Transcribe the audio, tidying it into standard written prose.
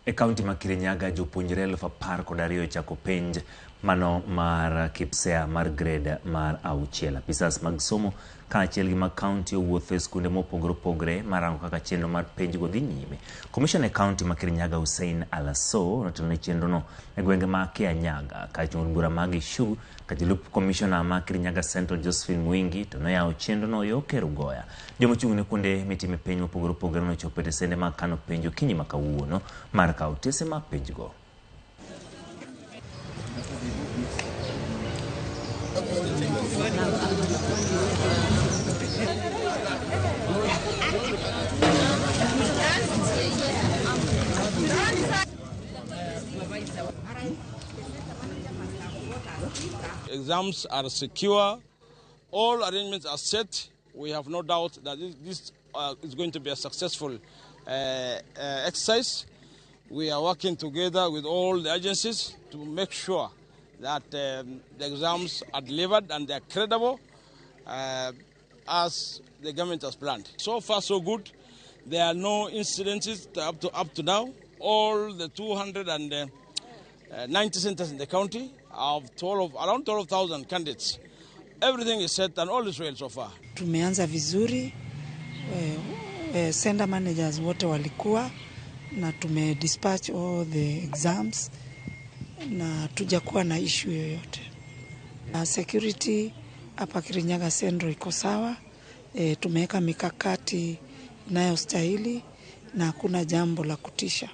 E kaunti ma Kirinyaga, jopuonjre 12,000 ochako penj mano mar KPSEA mar grade mar 6. Apisas mag somo kaachiel gi mag kaunti owuotho e skunde mopogore opogore marango kaka chenro mar penjgo dhi nyime. Komishona e kaunti ma Kirinyaga Hussein Alaso notelo ne chenrono e gwenge ma Kianyaga ka jood bura ma Gichugu ka jalup komishona ma Kirinyaga Central Josephine Mwingi to noyawo chenrono yo Kerugoya. Joma ochung' ne kuonde mitime penj mopogore opogore nochopo e tesende mag kano penj okinyi ma kawuono mar kawo otese mag penjgo. Exams are secure. All arrangements are set. We have no doubt that this is going to be a successful exercise. We are working together with all the agencies to make sure that the exams are delivered and they are credible as the government has planned. So far, so good. There are no incidences up to now. All the 290 centers in the county have around 12,000 candidates. Everything is set and all is well so far. Tumeanza vizuri. Center managers wote walikuwa na tume dispatch all the exams na tujakuwa na issue yoyote. Na security hapa Kirinyaga Central iko sawa. Tumeweka mikakati inayostahili na hakuna jambo la kutisha.